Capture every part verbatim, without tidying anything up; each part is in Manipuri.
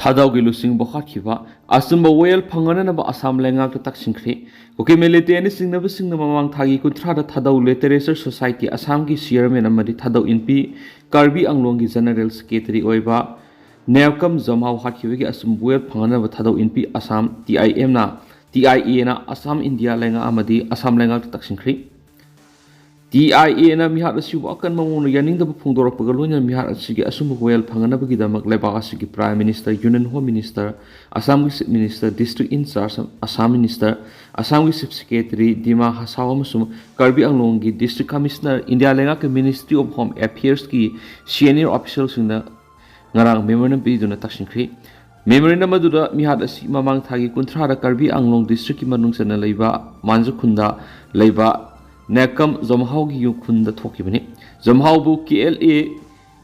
ꯊꯥꯗꯧꯒꯤ ꯂꯨꯆꯤꯡꯕ ꯍꯥꯠꯈꯤꯕ ꯑꯆꯨꯝꯕ ꯋꯥꯌꯦꯜ ꯐꯪꯍꯟꯅꯅꯕ ꯑꯁꯥꯝ ꯂꯩꯉꯥꯛꯇ ꯇꯛꯁꯤꯟꯈ꯭ꯔꯦ꯫ ꯀꯨꯀꯤ ꯃꯤꯂꯤꯇꯦꯟꯅ ꯆꯤꯡꯅꯕꯁꯤꯡꯅ ꯃꯃꯥꯡ ꯊꯥꯒꯤ ꯀꯨꯟꯊ꯭ꯔꯥꯗ ꯊꯥꯗꯧ ꯂꯤꯇꯔꯦꯆꯔ ꯁꯣꯁꯥꯏꯇꯤ ꯑꯁꯥꯝꯒꯤ ꯆꯤꯌꯔꯃꯦꯟ ꯑꯃꯗꯤ ꯊꯥꯗꯧ ꯏꯟꯄꯤ ꯀꯥꯔꯕꯤ ꯑꯪꯂꯣꯡꯒꯤ ꯖꯦꯅꯔꯦꯜ ꯁꯦꯀ꯭ꯔꯦꯇꯔꯤ ꯑꯣꯏꯕ ꯅꯦꯜꯀꯝ ꯖꯝꯍꯥꯎ ꯍꯥꯠꯈꯤꯕꯒꯤ ꯑꯆꯨꯝꯕ ꯋꯥꯌꯦꯜ ꯐꯪꯍꯟꯅꯕ ꯊꯥꯗꯧ ꯏꯟꯄꯤ ꯑꯁꯥꯝ ꯇꯤ ꯑꯥꯏ ꯑꯦꯝꯅ ꯇꯤ ꯑꯥꯏ ꯑꯦꯅ ꯑꯁꯥꯝ ꯏꯟꯗꯤꯌꯥ ꯂꯩꯉꯥꯛ ꯑꯃꯗꯤ ꯑꯁꯥꯝ ꯂꯩꯉꯥꯛꯇ ꯇꯛꯁꯤꯟꯈ꯭ꯔꯤ꯫ ꯇꯤ ꯑꯥꯏ ꯑꯦꯅ ꯃꯤꯍꯥꯠ ꯑꯁꯤꯕꯨ ꯑꯀꯟꯕ ꯃꯑꯣꯡꯗ ꯌꯥꯅꯤꯡꯗꯕ ꯐꯣꯡꯗꯣꯔꯛꯄꯒ ꯂꯣꯏꯅꯅ ꯃꯤꯍꯥꯠ ꯑꯁꯤꯒꯤ ꯑꯆꯨꯝꯕ ꯋꯥꯌꯦꯜ ꯐꯪꯅꯅꯕꯒꯤꯗꯃꯛ ꯂꯩꯕꯥꯛ ꯑꯁꯤꯒꯤ Prime Minister, Union Home Minister, ꯑꯁꯥꯝꯒꯤ Chief Minister, District in charge, Assam Minister, ꯑꯁꯥꯝꯒꯤ Chief Secretary, ꯗꯤꯃꯥ ꯍꯁꯥꯎ ꯑꯃꯁꯨꯡ ꯀꯥꯔꯕꯤ ꯑꯪꯂꯣꯡꯒꯤ District Commissioner, ꯏꯟꯗꯤꯌꯥ ꯂꯩꯉꯥꯛꯀꯤ Ministry of Home Affairsꯀꯤ senior officialꯁꯤꯡꯅ ꯉꯔꯥꯡ memorandum ꯄꯤꯗꯨꯅ ꯇꯛꯁꯤꯟꯈ꯭ꯔꯤ꯫ Memorandum ꯑꯗꯨꯗ ꯃꯤꯍꯥꯠ ꯑꯁꯤ ꯃꯃꯥꯡ ꯊꯥꯒꯤ ꯀꯨꯟꯊ꯭ꯔꯥꯗ ꯀꯥꯔꯕꯤ ꯑꯪꯂꯣꯡ districtꯀꯤ ꯃꯅꯨꯡ ꯆꯟꯅ ꯂꯩꯕ ꯃꯥꯟꯖꯨꯈꯨꯟꯗ ꯂꯩꯕ ꯅꯦꯀꯝ ꯖꯣꯝꯍꯥꯎꯒꯤ ꯌꯨꯝꯈꯨꯟꯗ ꯊꯣꯛꯈꯤꯕꯅꯤ꯫ ꯖꯣꯝꯍꯥꯎꯕꯨ ꯀꯦ ꯑꯦꯜ ꯑꯦ,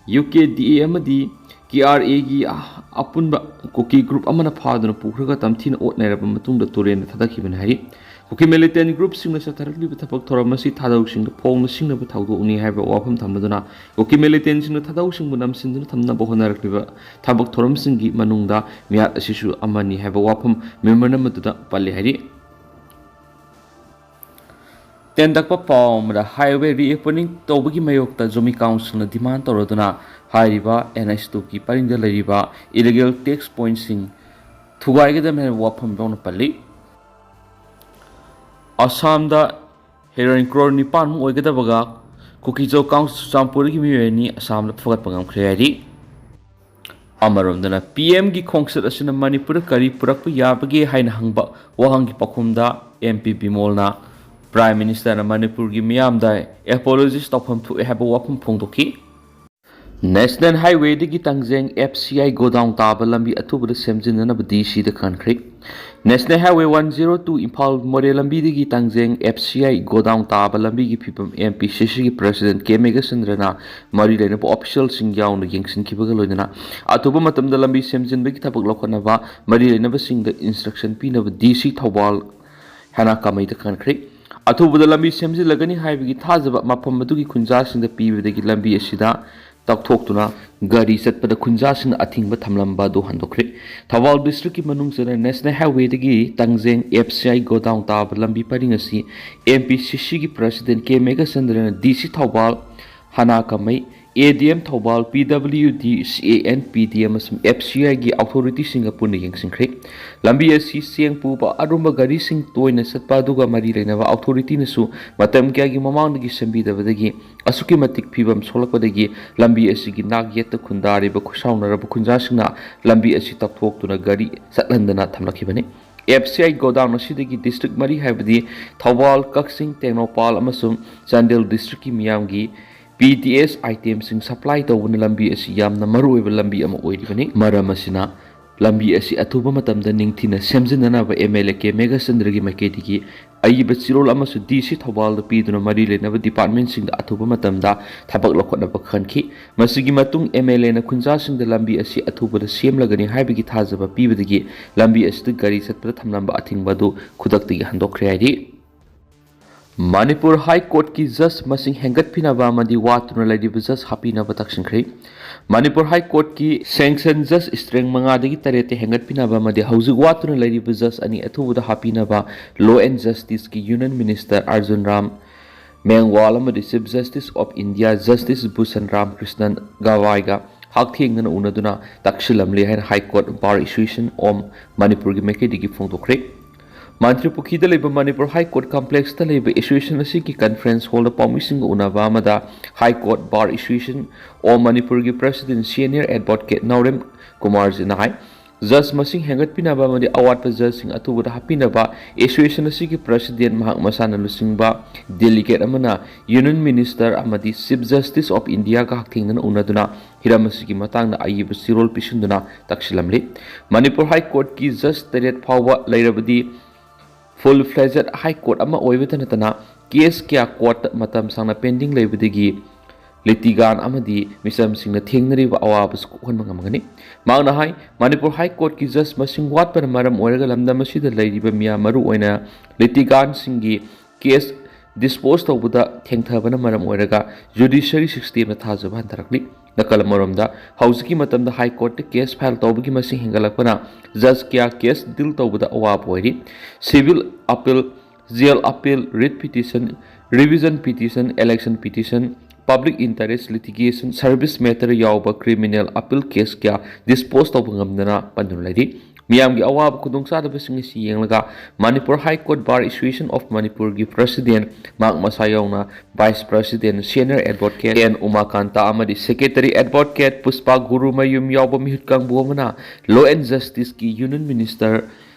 ꯌꯨ ꯀꯦ ꯗꯤ ꯑꯦ ꯑꯃꯗꯤ ꯀꯦ ꯑꯥꯔ ꯑꯦꯒꯤ ꯑꯄꯨꯟꯕ ꯀꯨꯀꯤ group ꯑꯃꯅ ꯐꯥꯗꯨꯅ ꯄꯨꯈ꯭ꯔꯒ ꯇꯝꯊꯤꯅ ꯑꯣꯠ ꯅꯩꯔꯕ ꯃꯇꯨꯡꯗ ꯇꯨꯔꯦꯟꯗ ꯊꯥꯗꯈꯤꯕꯅꯤ ꯍꯥꯏꯔꯤ꯫ ꯀꯨꯀꯤ militant groupꯁꯤꯡꯅ ꯆꯠꯊꯔꯛꯂꯤꯕ ꯊꯕꯛ ꯊꯧꯔꯝ ꯑꯁꯤ ꯊꯥꯗꯧꯁꯤꯡꯗ ꯐꯣꯡꯅ ꯁꯤꯡꯅꯕ ꯊꯧꯗꯣꯛꯅꯤ ꯍꯥꯏꯕ ꯋꯥꯐꯝ ꯊꯝꯂꯗꯨꯅ ꯀꯨꯀꯤ militantꯁꯤꯡꯅ ꯊꯥꯗꯧꯁꯤꯡꯕꯨ ꯅꯝꯁꯤꯟꯗꯨꯅ ꯊꯝꯅꯕ ꯍꯣꯠꯅꯔꯛꯂꯤꯕ ꯊꯕꯛ ꯊꯧꯔꯝꯁꯤꯡꯒꯤ ꯃꯅꯨꯡꯗ ꯃꯤꯍꯥꯠ ꯑꯁꯤꯁꯨ ꯑꯃꯅꯤ ꯍꯥꯏꯕ ꯋꯥꯐꯝ memorandum ꯑꯗꯨꯗ ꯄꯜꯂꯤ ꯍꯥꯏꯔꯤ꯫ ꯇꯦꯟꯇꯛꯄ ꯄꯥꯎ ꯑꯃꯗ, highway reopening ꯇꯧꯕꯒꯤ ꯃꯥꯌꯣꯛꯇ ꯖꯣꯃꯤ councilꯅ demand ꯇꯧꯔꯗꯨꯅ ꯍꯥꯏꯔꯤꯕ N H twoꯒꯤ ꯄꯔꯤꯡꯗ ꯂꯩꯔꯤꯕ illegal tax pointꯁꯤꯡ ꯊꯨꯒꯥꯏꯒꯗꯕꯅꯤ ꯍꯥꯏꯕ ꯋꯥꯐꯝ ꯌꯥꯎꯅ ꯄꯜꯂꯤ꯫ ꯑꯁꯥꯝꯗ heroin crore ꯅꯤꯄꯥꯟꯃꯨꯛ ꯑꯣꯏꯒꯗꯕꯒ ꯀꯨꯀꯤꯖꯣ council ꯆꯨꯔꯆꯥꯟꯄꯨꯔꯒꯤ ꯃꯤꯑꯣꯏ ꯑꯅꯤ ꯑꯁꯥꯝꯗ ꯐꯒꯠꯄ ꯉꯝꯈ꯭ꯔꯦ ꯍꯥꯏꯔꯤ꯫ ꯑꯃꯔꯣꯝꯗꯅ, ꯄꯤ ꯑꯦꯝꯒꯤ ꯈꯣꯡꯆꯠ ꯑꯁꯤꯅ ꯃꯅꯤꯄꯨꯔꯗ ꯀꯔꯤ ꯄꯨꯔꯛꯄ ꯌꯥꯕꯒꯦ ꯍꯥꯏꯅ ꯍꯪꯕ ꯋꯥꯍꯪꯒꯤ ꯄꯥꯎꯈꯨꯝꯗ ꯑꯦꯝ ꯄꯤ ꯕꯤꯃꯣꯜꯅ Prime Ministerꯅ ꯃꯅꯤꯄꯨꯔꯒꯤ ꯃꯤꯌꯥꯝꯗ apologies ꯇꯧꯐꯝ ꯊꯣꯛꯑꯦ ꯍꯥꯏꯕ ꯋꯥꯐꯝ ꯐꯣꯡꯗꯣꯛꯈꯤ꯫ National Highwayꯗꯒꯤ ꯇꯥꯡꯖꯦꯡ F C I godown ꯇꯥꯕ ꯂꯝꯕꯤ ꯑꯊꯨꯕꯗ ꯁꯦꯝꯖꯤꯟꯅꯅꯕ D Cꯗ ꯈꯟꯈ꯭ꯔꯦ꯫ National Highway one zero two Imphal ꯃꯣꯔꯦ ꯂꯝꯕꯤꯗꯒꯤ ꯇꯥꯡꯖꯦꯡ F C I godown ꯇꯥꯕ ꯂꯝꯕꯤꯒꯤ ꯐꯤꯕꯝ M P C Cꯒꯤ President K ꯃꯦꯘꯆꯟꯗ꯭ꯔꯅ ꯃꯔꯤ ꯂꯩꯅꯕ officialꯁꯤꯡ ꯌꯥꯎꯅ ꯌꯦꯡꯁꯤꯟꯈꯤꯕꯒ ꯂꯣꯏꯅꯅ ꯑꯊꯨꯕ ꯃꯇꯝꯗ ꯂꯝꯕꯤ ꯁꯦꯝꯖꯤꯟꯕꯒꯤ ꯊꯕꯛ ꯂꯧꯈꯠꯅꯕ ꯃꯔꯤ ꯂꯩꯅꯕꯁꯤꯡꯗ instruction ꯄꯤꯅꯕ D C ꯊꯧꯕꯥꯜ ꯍꯦꯟꯅ ꯀꯥꯃꯩꯗ ꯈꯟꯈ꯭ꯔꯦ꯫ ꯑꯊꯨꯕꯗ ꯂꯝꯕꯤ ꯁꯦꯝꯖꯤꯜꯂꯒꯅꯤ ꯍꯥꯏꯕꯒꯤ ꯊꯥꯖꯕ ꯃꯐꯝ ꯑꯗꯨꯒꯤ ꯈꯨꯟꯖꯥꯁꯤꯡꯗ ꯄꯤꯕꯗꯒꯤ ꯂꯝꯕꯤ ꯑꯁꯤꯗ ꯇꯧꯊꯣꯛꯇꯨꯅ ꯒꯥꯔꯤ ꯆꯠꯄꯗ ꯈꯨꯟꯖꯥꯁꯤꯡꯅ ꯑꯊꯤꯡꯕ ꯊꯝꯂꯝꯕ ꯑꯗꯨ ꯍꯟꯗꯣꯛꯈ꯭ꯔꯦ꯫ ꯊꯧꯕꯥꯜ ꯗꯤꯁꯇ꯭ꯔꯤꯛꯀꯤ ꯃꯅꯨꯡ ꯆꯟꯅ national ꯍꯥꯏꯋꯦꯗꯒꯤ ꯇꯥꯡꯖꯦꯡ F C I godown ꯇꯥꯕ ꯂꯝꯕꯤ ꯄꯔꯤꯡ ꯑꯁꯤ ꯑꯦꯝ ꯄꯤ ꯁꯤ ꯁꯤꯒꯤ ꯄ꯭ꯔꯁꯤꯗꯦꯟ ꯀꯦ ꯃꯦꯘꯆꯟꯗ꯭ꯔꯅ ꯗꯤ ꯁꯤ ꯊꯧꯕꯥꯜ, ꯍꯅꯥ ꯀꯃꯩ, ꯑꯦ ꯗꯤ ꯑꯦꯝ ꯊꯧꯕꯥꯜ, ꯄꯤ ꯗꯕ꯭ꯂꯤꯌꯨ ꯗꯤ, ꯁꯤ ꯑꯦ ꯑꯦꯟ ꯄꯤ ꯗꯤ ꯑꯃꯁꯨꯡ ꯑꯦꯐ ꯁꯤ ꯑꯥꯏꯒꯤ ꯑꯣꯊꯣꯔꯤꯇꯤꯁꯤꯡꯒ ꯄꯨꯟꯅ ꯌꯦꯡꯁꯤꯟꯈ꯭ꯔꯦ꯫ ꯂꯝꯕꯤ ꯑꯁꯤ ꯆꯦꯡ ꯄꯨꯕ ꯑꯔꯨꯝꯕ ꯒꯥꯔꯤꯁꯤꯡ ꯇꯣꯏꯅ ꯆꯠꯄ ꯑꯗꯨꯒ ꯃꯔꯤ ꯂꯩꯅꯕ ꯑꯣꯊꯣꯔꯤꯇꯤꯅꯁꯨ ꯃꯇꯝ ꯀꯌꯥꯒꯤ ꯃꯃꯥꯡꯗꯒꯤ ꯁꯦꯝꯕꯤꯗꯕꯗꯒꯤ ꯑꯁꯨꯛꯀꯤ ꯃꯇꯤꯛ ꯐꯤꯕꯝ ꯁꯣꯛꯂꯛꯄꯗꯒꯤ ꯂꯝꯕꯤ ꯑꯁꯤꯒꯤ ꯅꯥꯛ ꯌꯦꯠꯇ ꯈꯨꯟꯗꯥꯔꯤꯕ ꯈꯨꯠꯁꯥꯎꯅꯔꯕ ꯈꯨꯟꯖꯥꯁꯤꯡꯅ ꯂꯝꯕꯤ ꯑꯁꯤ ꯇꯞꯊꯣꯛꯇꯨꯅ ꯒꯥꯔꯤ ꯆꯠꯍꯟꯗꯅ ꯊꯝꯂꯛꯈꯤꯕꯅꯤ꯫ ꯑꯦꯐ ꯁꯤ ꯑꯥꯏ ꯒꯣꯗꯥꯎꯟ ꯑꯁꯤꯗꯒꯤ ꯗꯤꯁꯇ꯭ꯔꯤꯛ ꯃꯔꯤ ꯍꯥꯏꯕꯗꯤ ꯊꯧꯕꯥꯜ, ꯀꯛꯆꯤꯡ, ꯇꯦꯡꯅꯧꯄꯜ ꯑꯃꯁꯨꯡ ꯆꯥꯟꯗꯦꯜ ꯗꯤꯁꯇ꯭ꯔꯤꯛꯀꯤ ꯃꯤꯌꯥꯝꯒꯤ ꯄꯤ ꯗꯤ ꯑꯦꯁ ꯑꯥꯏꯇꯦꯝꯁꯤꯡ ꯁꯄ꯭ꯂꯥꯏ ꯇꯧꯕꯅ ꯂꯝꯕꯤ ꯑꯁꯤ ꯌꯥꯝꯅ ꯃꯔꯨꯑꯣꯏꯕ ꯂꯝꯕꯤ ꯑꯃ ꯑꯣꯏꯔꯤꯕꯅꯤ꯫ ꯃꯔꯝ ꯑꯁꯤꯅ ꯂꯝꯕꯤ ꯑꯁꯤ ꯑꯊꯨꯕ ꯃꯇꯝꯗ ꯅꯤꯡꯊꯤꯅ ꯁꯦꯝꯖꯤꯟꯅꯅꯕ ꯑꯦꯝ ꯑꯦꯜ ꯑꯦ ꯀꯦ ꯃꯦꯘꯆꯟꯗ꯭ꯔꯒꯤ ꯃꯥꯏꯀꯩꯗꯒꯤ ꯑꯏꯕ ꯆꯦꯔꯣꯜ ꯑꯃꯁꯨ ꯗꯤ ꯁꯤ ꯊꯧꯕꯥꯜꯗ ꯄꯤꯗꯨꯅ ꯃꯔꯤ ꯂꯩꯅꯕ ꯗꯤꯄꯥꯔꯠꯃꯦꯟꯁꯤꯡꯗ ꯑꯊꯨꯕ ꯃꯇꯝꯗ ꯊꯕꯛ ꯂꯧꯈꯠꯅꯕ ꯈꯟꯈꯤ꯫ ꯃꯁꯤꯒꯤ ꯃꯇꯨꯡ ꯑꯦꯝ ꯑꯦꯜ ꯑꯦꯅ ꯈꯨꯟꯖꯥꯁꯤꯡꯗ ꯂꯝꯕꯤ ꯑꯁꯤ ꯑꯊꯨꯕꯗ ꯁꯦꯝꯂꯒꯅꯤ ꯍꯥꯏꯕꯒꯤ ꯊꯥꯖꯕ ꯄꯤꯕꯗꯒꯤ ꯂꯝꯕꯤ ꯑꯁꯤꯗ ꯒꯥꯔꯤ ꯆꯠꯄꯗ ꯊꯝꯂꯝꯕ ꯑꯊꯤꯡꯕ ꯑꯗꯨ ꯈꯨꯗꯛꯇꯒꯤ ꯍꯟꯗꯣꯛꯈ꯭ꯔꯦ ꯍꯥꯏꯔꯤ꯫ ꯃꯅꯤꯄꯨꯔ ꯍꯥꯏ ꯀꯣꯔꯠꯀꯤ ꯖꯖ ꯃꯁꯤꯡ ꯍꯦꯟꯒꯠꯄꯤꯅꯕ ꯑꯃꯗꯤ ꯋꯥꯠꯇꯨꯅ ꯂꯩꯔꯤꯕ ꯖꯖ ꯍꯥꯞꯄꯤꯅꯕ ꯇꯛꯁꯤꯟꯈ꯭ꯔꯦ꯫ ꯃꯅꯤꯄꯨꯔ ꯍꯥꯏ ꯀꯣꯔꯠꯀꯤ ꯁꯦꯡꯁꯟ ꯖꯖ ꯏꯁꯇ꯭ꯔꯦꯡ ꯃꯉꯥꯗꯒꯤ ꯇꯔꯦꯠꯇ ꯍꯦꯟꯒꯠꯄꯤꯅꯕ ꯑꯃꯗꯤ ꯍꯧꯖꯤꯛ ꯋꯥꯠꯇꯨꯅ ꯂꯩꯔꯤꯕ ꯖꯖ ꯑꯅꯤ ꯑꯊꯨꯕꯗ ꯍꯥꯞꯄꯤꯅꯕ ꯂꯣ ꯑꯦꯟ ꯖꯁꯇꯤꯁꯀꯤ ꯌꯨꯅꯤꯌꯟ ꯃꯤꯅꯤꯁꯇꯔ ꯑꯔꯖꯨꯟ ꯔꯥꯝ ꯃꯦꯡꯋꯥꯜ ꯑꯃꯗꯤ chief justice of India justice Bhushan Ramakrishnan ꯒꯋꯥꯏꯒ ꯍꯛꯊꯦꯡꯅꯅ ꯎꯅꯗꯨꯅ ꯇꯛꯁꯤꯜꯂꯝꯂꯦ ꯍꯥꯏꯅ high court bar association of ꯃꯅꯤꯄꯨꯔꯒꯤ ꯃꯥꯏꯀꯩꯗꯒꯤ ꯐꯣꯡꯗꯣꯛꯈ꯭ꯔꯦ꯫ ꯃꯟꯇ꯭ꯔꯤ ꯄꯨꯈ꯭ꯔꯤꯗ ꯂꯩꯕ ꯃꯅꯤꯄꯨꯔ ꯍꯥꯏ ꯀꯣꯔꯠ ꯀꯝꯄ꯭ꯂꯦꯛꯁꯇ ꯂꯩꯕ ꯑꯦꯁꯣꯁꯤꯌꯦꯁꯟ ꯑꯁꯤꯒꯤ ꯀꯟꯐꯔꯦꯟꯁ ꯍꯣꯜꯗ ꯄꯥꯎꯃꯤꯁꯤꯡꯒ ꯎꯅꯕ ꯑꯃꯗ high court bar association of ꯃꯅꯤꯄꯨꯔꯒꯤ ꯄ꯭ꯔꯁꯤꯗꯦꯟ ꯁꯤꯅꯤꯌꯔ ꯑꯦꯗꯚꯣꯀꯦꯠ ꯅꯥꯎꯔꯦꯝ ꯀꯨꯃꯥꯔꯖꯤꯅ ꯍꯥꯏ, ꯖꯖ ꯃꯁꯤꯡ ꯍꯦꯟꯒꯠꯄꯤꯅꯕ ꯑꯃꯗꯤ ꯑꯋꯥꯠꯄ ꯖꯖꯁꯤꯡ ꯑꯊꯨꯕꯗ ꯍꯥꯞꯄꯤꯅꯕ ꯑꯦꯁꯣꯁꯤꯌꯦꯁꯟ ꯑꯁꯤꯒꯤ ꯄ꯭ꯔꯁꯤꯗꯦꯟ ꯃꯍꯥꯛ ꯃꯁꯥꯅ ꯂꯨꯆꯤꯡꯕ ꯗꯦꯂꯤꯒꯦꯠ ꯑꯃꯅ ꯌꯨꯅꯤꯌꯟ ꯃꯤꯅꯤꯁꯇꯔ ꯑꯃꯗꯤ ꯆꯤꯐ ꯖꯁꯇꯤꯁ ꯑꯣꯐ ꯏꯟꯗꯤꯌꯥꯒ ꯍꯛꯊꯦꯡꯅꯅ ꯎꯅꯗꯨꯅ ꯍꯤꯔꯝ ꯑꯁꯤꯒꯤ ꯃꯇꯥꯡꯗ ꯑꯏꯕ ꯆꯦꯔꯣꯜ ꯄꯤꯁꯤꯟꯗꯨꯅ ꯇꯛꯁꯤꯜꯂꯝꯂꯤ꯫ ꯃꯅꯤꯄꯨꯔ ꯍꯥꯏ ꯀꯣꯔꯠꯀꯤ ꯖꯖ ꯇꯔꯦꯠ ꯐꯥꯎꯕ ꯂꯩꯔꯕꯗꯤ ꯐꯨꯜ ꯐ꯭ꯂꯦꯖꯦꯗ ꯍꯥꯏ ꯀꯣꯔꯠ ꯑꯃ ꯑꯣꯏꯕꯇ ꯅꯠꯇꯅ ꯀꯦꯁ ꯀꯌꯥ ꯀꯣꯔꯠꯇ ꯃꯇꯝ ꯁꯥꯡꯅ ꯄꯦꯟꯗꯤꯡ ꯂꯩꯕꯗꯒꯤ ꯂꯤꯇꯤꯒꯥꯟ ꯑꯃꯗꯤ ꯃꯤꯆꯝꯁꯤꯡꯅ ꯊꯦꯡꯅꯔꯤꯕ ꯑꯋꯥꯕꯁꯨ ꯀꯣꯛꯍꯟꯕ ꯉꯝꯒꯅꯤ꯫ ꯃꯍꯥꯛꯅ ꯍꯥꯏ, ꯃꯅꯤꯄꯨꯔ ꯍꯥꯏ ꯀꯣꯔꯠꯀꯤ ꯖꯖ ꯃꯁꯤꯡ ꯋꯥꯠꯄꯅ ꯃꯔꯝ ꯑꯣꯏꯔꯒ ꯂꯝꯗꯝ ꯑꯁꯤꯗ ꯂꯩꯔꯤꯕ ꯃꯤꯌꯥꯝ, ꯃꯔꯨꯑꯣꯏꯅ ꯂꯤꯇꯤꯒꯥꯟꯁꯤꯡꯒꯤ ꯀꯦꯁ ꯗꯤꯁꯄꯣꯖ ꯇꯧꯕꯗ ꯊꯦꯡꯊꯕꯅ ꯃꯔꯝ ꯑꯣꯏꯔꯒ ꯖꯨꯗꯤꯁꯔꯤ ꯁꯤꯁꯇꯦꯝꯗ ꯊꯥꯖꯕ ꯍꯟꯊꯔꯛꯂꯤ꯫ ꯅꯥꯀꯜ ꯑꯃꯔꯣꯝꯗ, ꯍꯧꯖꯤꯛꯀꯤ ꯃꯇꯝꯗ ꯍꯥꯏ ꯀꯣꯔꯠꯇ ꯀꯦꯁ ꯐꯥꯏꯜ ꯇꯧꯕꯒꯤ ꯃꯁꯤꯡ ꯍꯦꯟꯒꯠꯂꯛꯄꯅ ꯖꯖ ꯀꯌꯥ ꯀꯦꯁ ꯗꯤꯜ ꯇꯧꯕꯗ ꯑꯋꯥꯕ ꯑꯣꯏꯔꯤ꯫ Civil appeal, jail appeal, writ petition, revision petition, election petition, public interest litigation, service matter ꯌꯥꯎꯕ ꯀ꯭ꯔꯤꯃꯤꯅꯦꯜ ꯑꯄꯤꯜ ꯀꯦꯁ ꯀꯌꯥ ꯗꯤꯁꯄꯣꯖ ꯇꯧꯕ ꯉꯝꯗꯅ ꯄꯟꯗꯨꯅ ꯂꯩꯔꯤ꯫ ꯃꯤꯌꯥꯝꯒꯤ ꯑꯋꯥꯕ ꯈꯨꯗꯣꯡꯆꯥꯗꯕꯁꯤꯡ ꯑꯁꯤ ꯌꯦꯡꯂꯒ Manipur high court bar association of ꯃꯅꯤꯄꯨꯔꯒꯤ ꯄ꯭ꯔꯁꯤꯗꯦꯟ ꯃꯍꯥꯛ ꯃꯁꯥ ꯌꯥꯎꯅ vice president, senior advocate N Umakanta ꯑꯃꯗꯤ ꯁꯦꯀ꯭ꯔꯦꯇꯔꯤ ꯑꯦꯗꯚꯣꯀꯦꯠ ꯄꯨꯁꯄꯥ ꯒꯨꯔꯨꯃꯌꯨꯝ ꯌꯥꯎꯕ ꯃꯤꯍꯨꯠ ꯀꯥꯡꯕꯨ ꯑꯃꯅ ꯂꯣ ꯑꯦꯟ ꯖꯁꯇꯤꯁꯀꯤ union minister,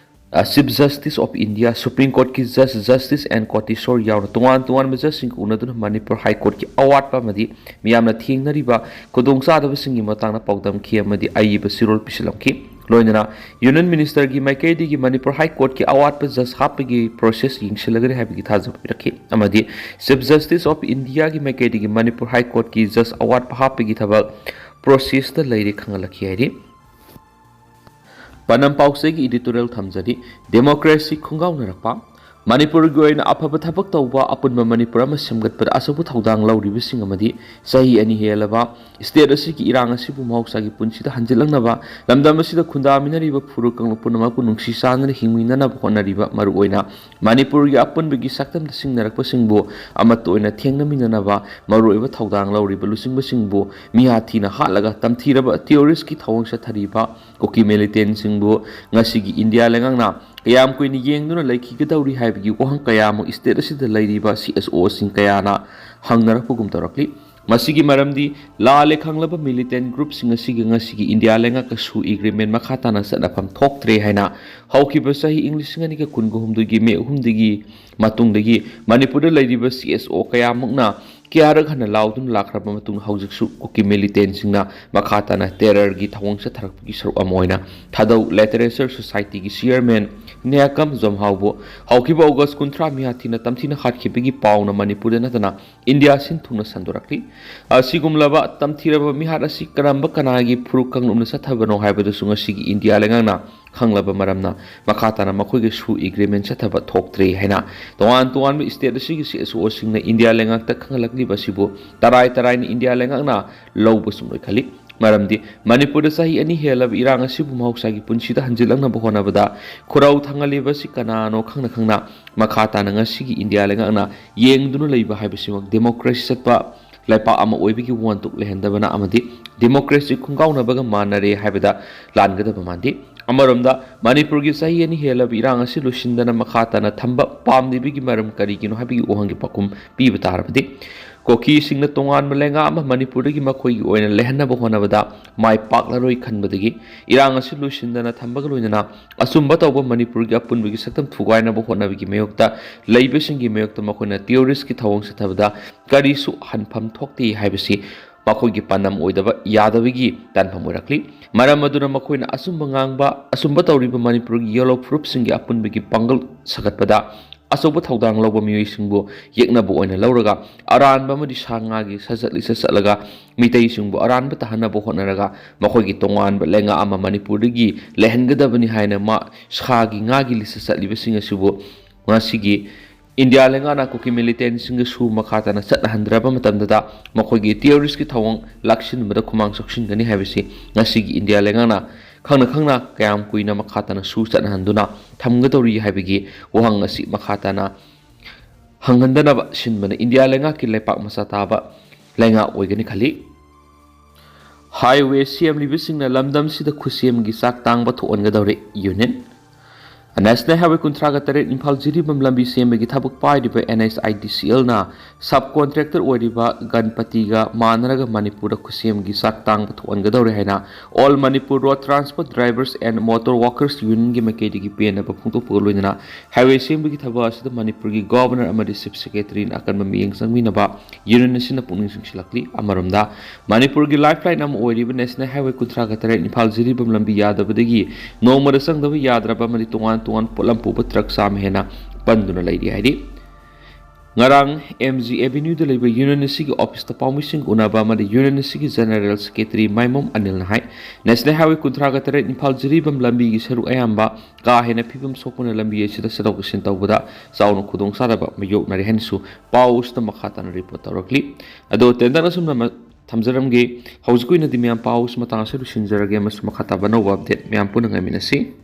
uh, chief justice of India, supreme ꯀꯣꯔꯠꯀꯤ ꯖꯁ ꯖꯁꯇꯤꯁ ꯑꯦꯟ ꯀꯣꯇꯤꯁꯣꯔ ꯌꯥꯎꯅ ꯇꯣꯉꯥꯟ ꯇꯣꯉꯥꯟꯕ ꯖꯁꯁꯤꯡꯒ ꯎꯅꯗꯨꯅ ꯃꯅꯤꯄꯨꯔ ꯍꯥꯏ ꯀꯣꯔꯠꯀꯤ ꯑꯋꯥꯠꯄ ꯑꯃꯗꯤ ꯃꯤꯌꯥꯝꯅ ꯊꯦꯡꯅꯔꯤꯕ ꯈꯨꯗꯣꯡꯆꯥꯗꯕꯁꯤꯡꯒꯤ ꯃꯇꯥꯡꯗ ꯄꯥꯎꯗꯝꯈꯤ ꯑꯃꯗꯤ ꯑꯏꯕ ꯆꯦꯔꯣꯜ ꯄꯤꯁꯤꯜꯂꯝꯈꯤ꯫ ꯂꯣꯏꯅꯅ ꯌꯨꯅꯤꯌꯟ ꯃꯤꯅꯤꯁꯇꯔꯒꯤ ꯃꯥꯏꯀꯩꯗꯒꯤ ꯃꯅꯤꯄꯨꯔ ꯍꯥꯏ ꯀꯣꯔꯠꯀꯤ ꯑꯋꯥꯠꯄ ꯖꯁ ꯍꯥꯞꯄꯒꯤ ꯄ꯭ꯔꯣꯁꯦꯁ ꯌꯦꯡꯁꯤꯜꯂꯒꯅꯤ ꯍꯥꯏꯕꯒꯤ ꯊꯥꯖꯕ ꯄꯤꯔꯛꯈꯤ ꯑꯃꯗꯤ ꯆꯤꯐ ꯖꯁꯇꯤꯁ ꯑꯣꯐ ꯏꯟꯗꯤꯌꯥꯒꯤ ꯃꯥꯏꯀꯩꯗꯒꯤ ꯃꯅꯤꯄꯨꯔ ꯍꯥꯏ ꯀꯣꯔꯠꯀꯤ ꯖꯁ ꯑꯋꯥꯠꯄ ꯍꯥꯞꯄꯒꯤ ꯊꯕꯛ ꯄ꯭ꯔꯣꯁꯦꯁꯇ ꯂꯩꯔꯦ ꯈꯪꯍꯜꯂꯛꯈꯤ ꯍꯥꯏꯔꯤ꯫ ꯄꯅꯝ ꯄꯥꯎꯆꯦꯒꯤ ꯏꯗꯤꯇꯣꯔꯤꯌꯦꯜ ꯊꯝꯖꯔꯤ꯫ ꯗꯦꯃꯣꯀ꯭ꯔꯦꯁꯤ ꯈꯣꯡꯒꯥꯎꯅꯔꯛꯄ꯫ ꯃꯅꯤꯄꯨꯔꯒꯤ ꯑꯣꯏꯅ ꯑꯐꯕ ꯊꯕꯛ ꯇꯧꯕ ꯑꯄꯨꯟꯕ ꯃꯅꯤꯄꯨꯔ ꯑꯃ ꯁꯦꯝꯒꯠꯄꯗ ꯑꯆꯧꯕ ꯊꯧꯗꯥꯡ ꯂꯧꯔꯤꯕꯁꯤꯡ ꯑꯃꯗꯤ ꯆꯍꯤ ꯑꯅꯤ ꯍꯦꯜꯂꯕ ꯁ꯭ꯇꯦꯠ ꯑꯁꯤꯒꯤ ꯏꯔꯥꯡ ꯑꯁꯤꯕꯨ ꯃꯍꯧꯁꯥꯒꯤ ꯄꯨꯟꯁꯤꯗ ꯍꯟꯖꯤꯜꯂꯛꯅꯕ, ꯂꯝꯗꯝ ꯑꯁꯤꯗ ꯈꯨꯟꯗꯥꯃꯤꯟꯅꯔꯤꯕ ꯐꯨꯔꯨꯞ ꯀꯥꯡꯂꯨꯞ ꯄꯨꯝꯅꯃꯛꯄꯨ ꯅꯨꯡꯁꯤ ꯆꯥꯟꯅꯅ ꯍꯤꯡꯃꯤꯟꯅꯅꯕ ꯍꯣꯠꯅꯔꯤꯕ, ꯃꯔꯨꯑꯣꯏꯅ ꯃꯅꯤꯄꯨꯔꯒꯤ ꯑꯄꯨꯟꯕꯒꯤ ꯁꯛꯇꯝꯗ ꯁꯤꯡꯅꯔꯛꯄꯁꯤꯡꯕꯨ ꯑꯃꯠꯇ ꯑꯣꯏꯅ ꯊꯦꯡꯅꯃꯤꯟꯅꯅꯕ ꯃꯔꯨꯑꯣꯏꯕ ꯊꯧꯗꯥꯡ ꯂꯧꯔꯤꯕ ꯂꯨꯆꯤꯡꯕꯁꯤꯡꯕꯨ ꯃꯤꯍꯥ ꯊꯤꯅ ꯍꯥꯠꯂꯒ ꯇꯝꯊꯤꯔꯕ ꯇꯦꯔꯣꯔꯤꯁꯀꯤ ꯊꯧꯑꯣꯡ ꯆꯠꯊꯔꯤꯕ ꯀꯨꯀꯤ ꯃꯤꯂꯤꯇꯦꯟꯁꯤꯡꯕꯨ ꯉꯁꯤꯒꯤ ꯏꯟꯗꯤꯌꯥ ꯂꯩꯉꯥꯛꯅ ꯀꯌꯥꯝ ꯀꯨꯏꯅ ꯌꯦꯡꯗꯨꯅ ꯂꯩꯈꯤꯒꯗꯧꯔꯤ ꯍꯥꯏꯕꯒꯤ ꯋꯥꯍꯪ ꯀꯌꯥ ꯑꯃ ꯁ꯭ꯇꯦꯠ ꯑꯁꯤꯗ ꯂꯩꯔꯤꯕ ꯁꯤ ꯑꯦꯁ ꯑꯣꯁꯤꯡ ꯀꯌꯥꯅ ꯍꯪꯅꯔꯛꯄꯒꯨꯝ ꯇꯧꯔꯛꯂꯤ꯫ ꯃꯁꯤꯒꯤ ꯃꯔꯝꯗꯤ ꯂꯥꯜꯂꯦ ꯈꯪꯂꯕ ꯃꯤꯂꯤꯇꯦꯟ ꯒ꯭ꯔꯨꯞꯁꯤꯡ ꯑꯁꯤꯒ ꯉꯁꯤꯒꯤ ꯏꯟꯗꯤꯌꯥ ꯂꯩꯉꯥꯛꯀ ꯁꯨ ꯑꯦꯒ꯭ꯔꯤꯃꯦꯟ ꯃꯈꯥ ꯇꯥꯅ ꯆꯠꯅꯐꯝ ꯊꯣꯛꯇ꯭ꯔꯦ ꯍꯥꯏꯅ ꯍꯧꯈꯤꯕ ꯆꯍꯤ ꯏꯪ ꯂꯤꯁꯤꯡ ꯑꯅꯤꯒ ꯀꯨꯟꯒ ꯍꯨꯝꯗꯣꯏꯒꯤ ꯃꯦ ꯑꯍꯨꯝꯗꯒꯤ ꯃꯇꯨꯡꯗꯒꯤ ꯃꯅꯤꯄꯨꯔꯗ ꯂꯩꯔꯤꯕ ꯁꯤ ꯑꯦꯁ ꯑꯣ ꯀꯌꯥꯃꯨꯛꯅ ꯀꯌꯥꯔꯛ ꯍꯟꯅ ꯂꯥꯎꯗꯨꯅ ꯂꯥꯛꯈ꯭ꯔꯕ ꯃꯇꯨꯡꯗ ꯍꯧꯖꯤꯛꯁꯨ ꯀꯨꯀꯤ ꯃꯤꯂꯤꯇꯦꯟꯁꯤꯡꯅ ꯃꯈꯥ ꯇꯥꯅ ꯇꯦꯔꯔꯒꯤ ꯊꯧꯑꯣꯡ ꯆꯠꯊꯔꯛꯄꯒꯤ ꯁꯔꯨꯛ ꯑꯃ ꯑꯣꯏꯅ ꯊꯥꯗꯧ ꯂꯤꯇꯔꯦꯆꯔ ꯁꯣꯁꯥꯏꯇꯤꯒꯤ ꯆꯤꯌꯔꯃꯦꯟ ꯅꯤꯌꯥꯀꯝ ꯖꯣꯝꯍꯥꯎꯕꯨ ꯍꯧꯈꯤꯕ ꯑꯣꯒꯁ ꯀꯨꯟꯊ꯭ꯔꯥ ꯃꯤꯍꯥꯊꯤꯅ ꯇꯝꯊꯤꯅ ꯍꯥꯠꯈꯤꯕꯒꯤ ꯄꯥꯎꯅ ꯃꯅꯤꯄꯨꯔꯗ ꯅꯠꯇꯅ ꯏꯟꯗꯤꯌꯥ ꯁꯤꯟ ꯊꯨꯡꯅ ꯁꯟꯗꯣꯔꯛꯂꯤ꯫ ꯑꯁꯤꯒꯨꯝꯂꯕ ꯇꯝꯊꯤꯔꯕ ꯃꯤꯍꯥꯠ ꯑꯁꯤ ꯀꯔꯝꯕ ꯀꯅꯥꯒꯤ ꯐꯨꯔꯨꯞ ꯀꯥꯡꯂꯨꯞꯅ ꯆꯠꯊꯕꯅꯣ ꯍꯥꯏꯕꯗꯨꯁꯨ ꯉꯁꯤꯒꯤ ꯏꯟꯗꯤꯌꯥ ꯂꯩꯉꯥꯛꯅ ꯈꯪꯂꯕ ꯃꯔꯝꯅ ꯃꯈꯥ ꯇꯥꯅ ꯃꯈꯣꯏꯒꯁꯨ ꯑꯦꯒ꯭ꯔꯤꯃꯦꯟ ꯆꯠꯊꯕ ꯊꯣꯛꯇ꯭ꯔꯤ ꯍꯥꯏꯅ ꯇꯣꯉꯥꯟ ꯇꯣꯉꯥꯟꯕ ꯁ꯭ꯇꯦꯠ ꯑꯁꯤꯒꯤ ꯁꯤ ꯑꯦꯁ ꯑꯣꯁꯤꯡꯅ ꯏꯟꯗꯤꯌꯥ ꯂꯩꯉꯥꯛꯇ ꯈꯪꯍꯜꯂꯛꯂꯤꯕ ꯑꯁꯤꯕꯨ ꯇꯔꯥꯏ ꯇꯔꯥꯏꯅ ꯏꯟꯗꯤꯌꯥ ꯂꯩꯉꯥꯛꯅ ꯂꯧꯕꯁꯨ ꯂꯣꯏꯈꯜꯂꯤ꯫ ꯃꯔꯝꯗꯤ ꯃꯅꯤꯄꯨꯔꯗ ꯆꯍꯤ ꯑꯅꯤ ꯍꯦꯜꯂꯕ ꯏꯔꯥꯡ ꯑꯁꯤꯕꯨ ꯃꯍꯧꯁꯥꯒꯤ ꯄꯨꯟꯁꯤꯗ ꯍꯟꯖꯤꯜꯂꯛꯅꯕ ꯍꯣꯠꯅꯕꯗ ꯈꯨꯔꯧ ꯊꯥꯡꯍꯜꯂꯤꯕ ꯑꯁꯤ ꯀꯅꯥꯅꯣ ꯈꯪꯅ ꯈꯪꯅ ꯃꯈꯥ ꯇꯥꯅ ꯉꯁꯤꯒꯤ ꯏꯟꯗꯤꯌꯥ ꯂꯩꯉꯥꯛꯅ ꯌꯦꯡꯗꯨꯅ ꯂꯩꯕ ꯍꯥꯏꯕꯁꯤꯃꯛ ꯗꯦꯃꯣꯀ꯭ꯔꯦꯁꯤ ꯆꯠꯄ ꯂꯩꯄꯥꯛ ꯑꯃ ꯑꯣꯏꯕꯒꯤ ꯋꯥꯍꯟꯊꯣꯛ ꯂꯩꯍꯟꯗꯕꯅ ꯑꯃꯗꯤ ꯗꯦꯃꯣꯀ꯭ꯔꯦꯁꯤ ꯈꯣꯡꯒꯥꯎꯅꯕꯒ ꯃꯥꯟꯅꯔꯦ ꯍꯥꯏꯕꯗ ꯂꯥꯟꯒꯗꯕ ꯃꯥꯟꯗꯦ꯫ ꯑꯃꯔꯣꯝꯗ ꯃꯅꯤꯄꯨꯔꯒꯤ ꯆꯍꯤ ꯑꯅꯤ ꯍꯦꯜꯂꯕ ꯏꯔꯥꯡ ꯑꯁꯤ ꯂꯣꯏꯁꯤꯟꯗꯅ ꯃꯈꯥ ꯇꯥꯅ ꯊꯝꯕ ꯄꯥꯝꯂꯤꯕꯒꯤ ꯃꯔꯝ ꯀꯔꯤꯒꯤꯅꯣ ꯍꯥꯏꯕꯒꯤ ꯋꯥꯍꯪꯒꯤ ꯄꯥꯎꯈꯨꯝ ꯄꯤꯕ ꯇꯥꯔꯕꯗꯤ, ꯀꯨꯀꯤꯁꯤꯡꯅ ꯇꯣꯉꯥꯟꯕ ꯂꯩꯉꯥꯛ ꯑꯃ ꯃꯅꯤꯄꯨꯔꯗꯒꯤ ꯃꯈꯣꯏꯒꯤ ꯑꯣꯏꯅ ꯂꯩꯍꯟꯅꯕ ꯍꯣꯠꯅꯕꯗ ꯃꯥꯏ ꯄꯥꯛꯂꯔꯣꯏ ꯈꯟꯕꯗꯒꯤ ꯏꯔꯥꯡ ꯑꯁꯤ ꯂꯣꯏꯁꯤꯟꯗꯅ ꯊꯝꯕꯒ ꯂꯣꯏꯅꯅ ꯑꯆꯨꯝꯕ ꯇꯧꯕ ꯃꯅꯤꯄꯨꯔꯒꯤ ꯑꯄꯨꯟꯕꯒꯤ ꯁꯛꯇꯝ ꯊꯨꯒꯥꯏꯅꯕ ꯍꯣꯠꯅꯕꯒꯤ ꯃꯥꯌꯣꯛꯇ ꯂꯩꯕꯁꯤꯡꯒꯤ ꯃꯥꯌꯣꯛꯇ ꯃꯈꯣꯏꯅ ꯇꯦꯔꯣꯔꯤꯁꯀꯤ ꯊꯧꯑꯣꯡ ꯆꯠꯊꯕꯗ ꯀꯔꯤꯁꯨ ꯍꯟꯐꯝ ꯊꯣꯛꯇꯦ ꯍꯥꯏꯕꯁꯤ ꯃꯈꯣꯏꯒꯤ ꯄꯥꯟꯗꯝ ꯑꯣꯏꯗꯕ ꯌꯥꯗꯕꯒꯤ ꯇꯥꯟꯐꯝ ꯑꯣꯏꯔꯛꯂꯤ꯫ ꯃꯔꯝ ꯑꯗꯨꯅ ꯃꯈꯣꯏꯅ ꯑꯆꯨꯝꯕ ꯉꯥꯡꯕ, ꯑꯆꯨꯝꯕ ꯇꯧꯔꯤꯕ ꯃꯅꯤꯄꯨꯔꯒꯤ ꯌꯦꯜꯂꯣ ꯐꯨꯔꯨꯞꯁꯤꯡꯒꯤ ꯑꯄꯨꯟꯕꯒꯤ ꯄꯥꯡꯒꯜ ꯁꯥꯒꯠꯄꯗ ꯑꯆꯧꯕ ꯊꯧꯗꯥꯡ ꯂꯧꯕ ꯃꯤꯑꯣꯏꯁꯤꯡꯕꯨ ꯌꯦꯛꯅꯕ ꯑꯣꯏꯅ ꯂꯧꯔꯒ ꯑꯔꯥꯟꯕ ꯑꯃꯗꯤ ꯁꯥ ꯉꯥꯒꯤ ꯁꯥꯖꯠ ꯂꯤꯆꯠ ꯆꯠꯂꯒ ꯃꯤꯇꯩꯁꯤꯡꯕꯨ ꯑꯔꯥꯟꯕ ꯇꯥꯍꯟꯅꯕ ꯍꯣꯠꯅꯔꯒ ꯃꯈꯣꯏꯒꯤ ꯇꯣꯉꯥꯟꯕ ꯂꯩꯉꯥꯛ ꯑꯃ ꯃꯅꯤꯄꯨꯔꯗꯒꯤ ꯂꯩꯍꯟꯒꯗꯕꯅꯤ ꯍꯥꯏꯅ ꯃꯥ ꯁꯥꯒꯤ ꯉꯥꯒꯤ ꯂꯤꯆꯠ ꯆꯠꯂꯤꯕꯁꯤꯡ ꯑꯁꯤꯕꯨ ꯉꯁꯤꯒꯤ ꯏꯟꯗꯤꯌꯥ ꯂꯩꯉꯥꯛꯅ ꯀꯨꯀꯤ ꯃꯤꯂꯤꯇꯦꯟꯁꯤꯡꯒꯁꯨ ꯃꯈꯥ ꯇꯥꯅ ꯆꯠꯅꯍꯟꯗ꯭ꯔꯕ ꯃꯇꯝꯗꯗ ꯃꯈꯣꯏꯒꯤ ꯇꯦꯔꯣꯔꯤꯁꯀꯤ ꯊꯧꯑꯣꯡ ꯂꯥꯛꯁꯤꯟꯕꯗ ꯈꯨꯃꯥꯡ ꯆꯥꯎꯁꯤꯟꯒꯅꯤ ꯍꯥꯏꯕꯁꯤ ꯉꯁꯤꯒꯤ ꯏꯟꯗꯤꯌꯥ ꯂꯩꯉꯥꯛꯅ ꯈꯪꯅ ꯈꯪꯅ ꯀꯌꯥꯝ ꯀꯨꯏꯅ ꯃꯈꯥ ꯇꯥꯅ ꯁꯨ ꯆꯠꯅꯍꯟꯗꯨꯅ ꯊꯝꯒꯗꯧꯔꯤ ꯍꯥꯏꯕꯒꯤ ꯋꯥꯍꯪ ꯑꯁꯤ ꯃꯈꯥ ꯇꯥꯅ ꯍꯪꯍꯟꯗꯅꯕ ꯁꯤꯟꯕꯅ ꯏꯟꯗꯤꯌꯥ ꯂꯩꯉꯥꯛꯀꯤ ꯂꯩꯄꯥꯛ ꯃꯆꯥ ꯇꯥꯕ ꯂꯩꯉꯥꯛ ꯑꯣꯏꯒꯅꯤ ꯈꯜꯂꯤ꯫ ꯍꯥꯏꯋꯦ ꯁꯦꯝꯂꯤꯕꯁꯤꯡꯅ ꯂꯝꯗꯝꯁꯤꯗ ꯈꯨꯠꯁꯦꯝꯒꯤ ꯆꯥꯛ ꯇꯥꯡꯕ ꯊꯣꯛꯍꯟꯒꯗꯧꯔꯦ, ꯌꯨꯅꯤꯌꯟ꯫ ꯅꯦꯁꯅꯦꯜ ꯍꯥꯏꯋꯦ ꯀꯨꯟꯊ꯭ꯔꯥꯒ ꯇꯔꯦꯠ ꯏꯝꯐꯥꯜ ꯖꯤꯔꯤꯕꯥꯝ ꯂꯝꯕꯤ ꯁꯦꯝꯕꯒꯤ ꯊꯕꯛ ꯄꯥꯏꯔꯤꯕ ꯑꯦꯟ ꯑꯩꯆ ꯑꯥꯏ ꯗꯤ ꯁꯤ ꯑꯦꯜꯅ ꯁꯕ ꯀꯣꯟꯇ꯭ꯔꯦꯛꯇꯔ ꯑꯣꯏꯔꯤꯕ ꯒꯟꯄꯇꯤꯒ ꯃꯥꯟꯅꯔꯒ ꯃꯅꯤꯄꯨꯔꯗ ꯈꯨꯠꯁꯦꯝꯒꯤ ꯆꯥꯛ ꯇꯥꯡꯕ ꯊꯣꯛꯍꯟꯒꯗꯧꯔꯦ ꯍꯥꯏꯅ All Manipur Road Transport Drivers and Motor Workers Unionꯒꯤ ꯃꯥꯏꯀꯩꯗꯒꯤ ꯄꯦꯟꯅꯕ ꯐꯣꯡꯗꯣꯛꯄꯒ ꯂꯣꯏꯅꯅ ꯍꯥꯏꯋꯦ ꯁꯦꯝꯕꯒꯤ ꯊꯕꯛ ꯑꯁꯤꯗ ꯃꯅꯤꯄꯨꯔꯒꯤ ꯒꯣꯚꯔꯅꯔ ꯑꯃꯗꯤ ꯆꯤꯐ ꯁꯦꯀ꯭ꯔꯦꯇꯔꯤꯅ ꯑꯀꯟꯕ ꯃꯤꯠꯌꯦꯡ ꯆꯪꯃꯤꯟꯅꯕ ꯌꯨꯅꯤꯌꯟ ꯑꯁꯤꯅ ꯄꯨꯛꯅꯤꯡ ꯆꯤꯡꯁꯤꯜꯂꯛꯂꯤ꯫ ꯑꯃꯔꯣꯝꯗ ꯃꯅꯤꯄꯨꯔꯒꯤ ꯂꯥꯏꯐꯂꯥꯏꯟ ꯑꯃ ꯑꯣꯏꯔꯤꯕ ꯅꯦꯁꯅꯦꯜ ꯍꯥꯏꯋꯦ ꯀꯨꯟꯊ꯭ꯔꯥꯒ ꯇꯔꯦꯠ ꯏꯝꯐꯥꯜ ꯖꯤꯔꯤꯕꯥꯝ ꯂꯝꯕꯤ ꯌꯥꯗꯕꯗꯒꯤ ꯅꯣꯡꯃꯗ ꯆꯪꯗꯕ ꯌꯥꯗ꯭ꯔꯕ ꯑꯃꯗꯤ ꯇꯣꯉꯥꯟ ꯇꯣꯉꯥꯟꯕ ꯄꯣꯠꯂꯝ ꯄꯨꯕ ꯇ꯭ꯔꯛ ꯆꯥꯝꯃ ꯍꯦꯟꯅ ꯄꯟꯗꯨꯅ ꯂꯩꯔꯤ ꯍꯥꯏꯔꯤ꯫ ꯉꯔꯥꯡ ꯑꯦꯝ ꯖꯤ ꯑꯦꯚꯦꯅ꯭ꯌꯨꯗ ꯂꯩꯕ ꯌꯨꯅꯤꯌꯟ ꯑꯁꯤꯒꯤ ꯑꯣꯐꯤꯁꯇ ꯄꯥꯎꯃꯤꯁꯤꯡꯒ ꯎꯅꯕ ꯑꯃꯗ ꯌꯨꯅꯤꯌꯟ ꯑꯁꯤꯒꯤ ꯖꯦꯅꯔꯦꯜ ꯁꯦꯀ꯭ꯔꯦꯇꯔꯤ ꯃꯥꯏꯃꯣꯝ ꯑꯅꯤꯜꯅ ꯍꯥꯏ, ꯅꯦꯁꯅꯦꯜ ꯍꯥꯏꯋꯦ ꯀꯨꯟꯊ꯭ꯔꯥꯒ ꯇꯔꯦꯠ ꯏꯝꯐꯥꯜ ꯖꯤꯔꯤꯕꯥꯝ ꯂꯝꯕꯤꯒꯤ ꯁꯔꯨꯛ ꯑꯌꯥꯝꯕ ꯀꯥ ꯍꯦꯟꯅ ꯐꯤꯕꯝ ꯁꯣꯛꯄꯅ ꯂꯝꯕꯤ ꯑꯁꯤꯗ ꯆꯠꯊꯣꯛ ꯆꯠꯁꯤꯟ ꯇꯧꯕꯗ ꯆꯥꯎꯅ ꯈꯨꯗꯣꯡꯆꯥꯗꯕ ꯃꯥꯌꯣꯛꯅꯔꯦ ꯍꯥꯏꯅꯁꯨ ꯄꯥꯎ ꯑꯁꯤꯗ ꯃꯈꯥ ꯇꯥꯅ ꯔꯤꯄꯣꯔꯠ ꯇꯧꯔꯛꯂꯤ꯫ ꯑꯗꯣ ꯇꯦꯟꯗꯔ ꯑꯁꯨꯝꯅ ꯃ-, ꯊꯝꯖꯔꯝꯒꯦ꯫ ꯍꯧꯖꯤꯛꯀꯤ ꯑꯣꯏꯅꯗꯤ ꯃꯌꯥꯝ ꯄꯥꯎ ꯑꯁꯤ ꯃꯇꯥꯡ ꯑꯁꯤꯗ ꯂꯣꯏꯁꯤꯟꯖꯔꯒꯦ ꯑꯃꯁꯨꯡ ꯃꯈꯥ ꯇꯥꯕ ꯑꯅꯧꯕ ꯑꯞꯗꯦꯠ ꯃꯌꯥꯝ ꯄꯨꯟꯅ ꯉꯥꯏꯃꯤꯟꯅꯁꯤ꯫